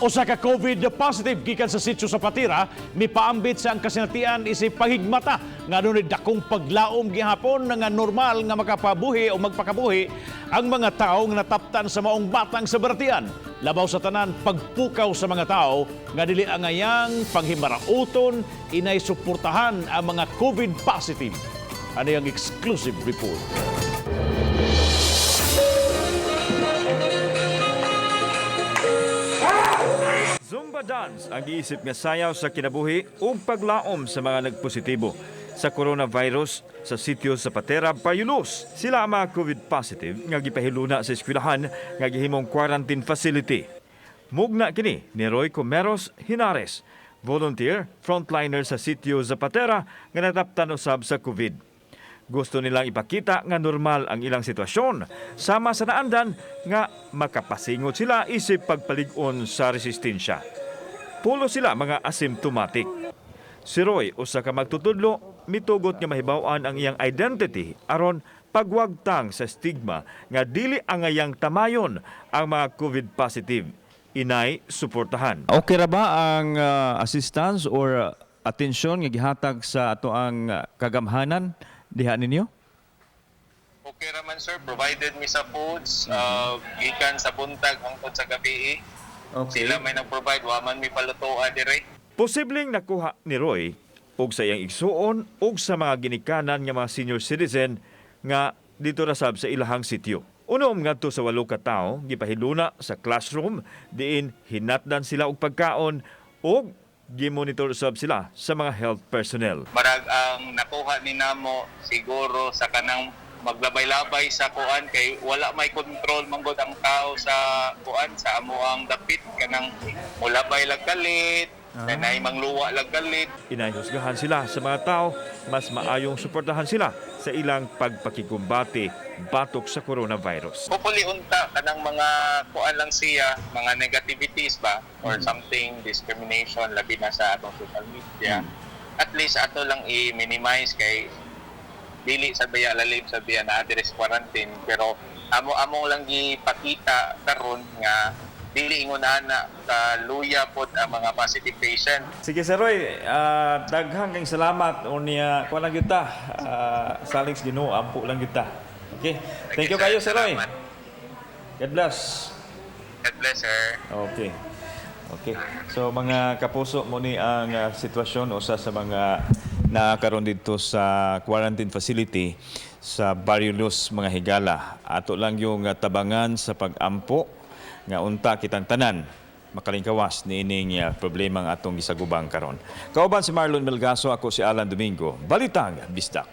Usa ka COVID positive gikan sa Sitio Zapatera mipaambit sa ang kasinatian isip pahigmata nga adunay dakong paglaom gihapon nga normal nga makapabuhi o magpakabuhi ang mga tawo nga nataptan sa maong batang sa baratian. Labaw sa tanan, pagpukaw sa mga tao nga dili angayang panghimarauton, inay suportahan ang mga COVID positive. Ano yung exclusive report? Zumba dance ang giisip nga sayaw sa kinabuhi ug paglaom sa mga nagpositibo sa coronavirus sa sitio Zapatera, Bayulos. Sila ang mga COVID positive nga gipahiluna sa eskwelahan nga gihimong quarantine facility. Mugna kini ni Roy Comeros Hinares, volunteer frontliner sa sitio Zapatera nga nataptan usab sa COVID. Gusto nilang ipakita nga normal ang ilang sitwasyon sama sa naandan nga makapasingot sila isip pagpalig-on sa resistensya. Pulo sila mga asymptomatic. Si Roy, usa ka magtutudlo, mitugot nga mahibaw-an ang iyang identity aron pagwagtang sa stigma nga dili angayang tamayon ang mga COVID positive. Inay suportahan. Okay ra ba ang assistance or atensyon nga gihatag sa ato ang kagamhanan diha ninyo? Okay raman, sir, provided mi sa foods, gikan sa buntag hangtod sa gabi. Sila may nag-provide, wa man mi palutoa dire. Posibleng nakuha ni Roy og sa iyang igsuon og sa mga ginikanan nga mga senior citizen nga dito ra sab sa ilahang sitio. Unom ngadto sa 8 ka tawo gipahiluna sa classroom diin hinatdan sila og pagkaon ug gimonitor sab sila sa mga health personnel. Marag ang nakuha ni namo siguro sa kanang maglabay-labay sa kuan kay wala may control manggod ang tao sa kuan sa amuang dapit, kanang mulabay lag kalit, uh, mangluwa lag kalit. Inayhusgahan sila sa mga tao, mas maayong suportahan sila sa ilang pagpakikumbate batok sa coronavirus. Hopefully unta kanang mga kuan lang siya, mga negativities ba or something, discrimination, labi na sa atong social media. At least ato lang i-minimize kay dili sa baya lalim sa biya na address quarantine, pero amo amo lang gipakita karon nga dili ingon ana ka luya pod ang mga positive patient. Sige, Sir Roy, daghang kang salamat unya kuan lang gyud ta. Salig sa Ginoo, ampo lang gyud ta. Okay. Thank you kayo, Sir Roy. Salamat. God bless. God bless, sir. Okay. Okay. So mga kapuso, mo ni ang sitwasyon usa sa mga nakaroon dito sa quarantine facility sa Barrio Luz, mga higala. Ato lang yung tabangan sa pag-ampo nga unta kitang tanan makalingkawas niining problemang atong gisagubang karon. Kauban si Marlon Melgaso, ako si Alan Domingo. Balitang Bisdak.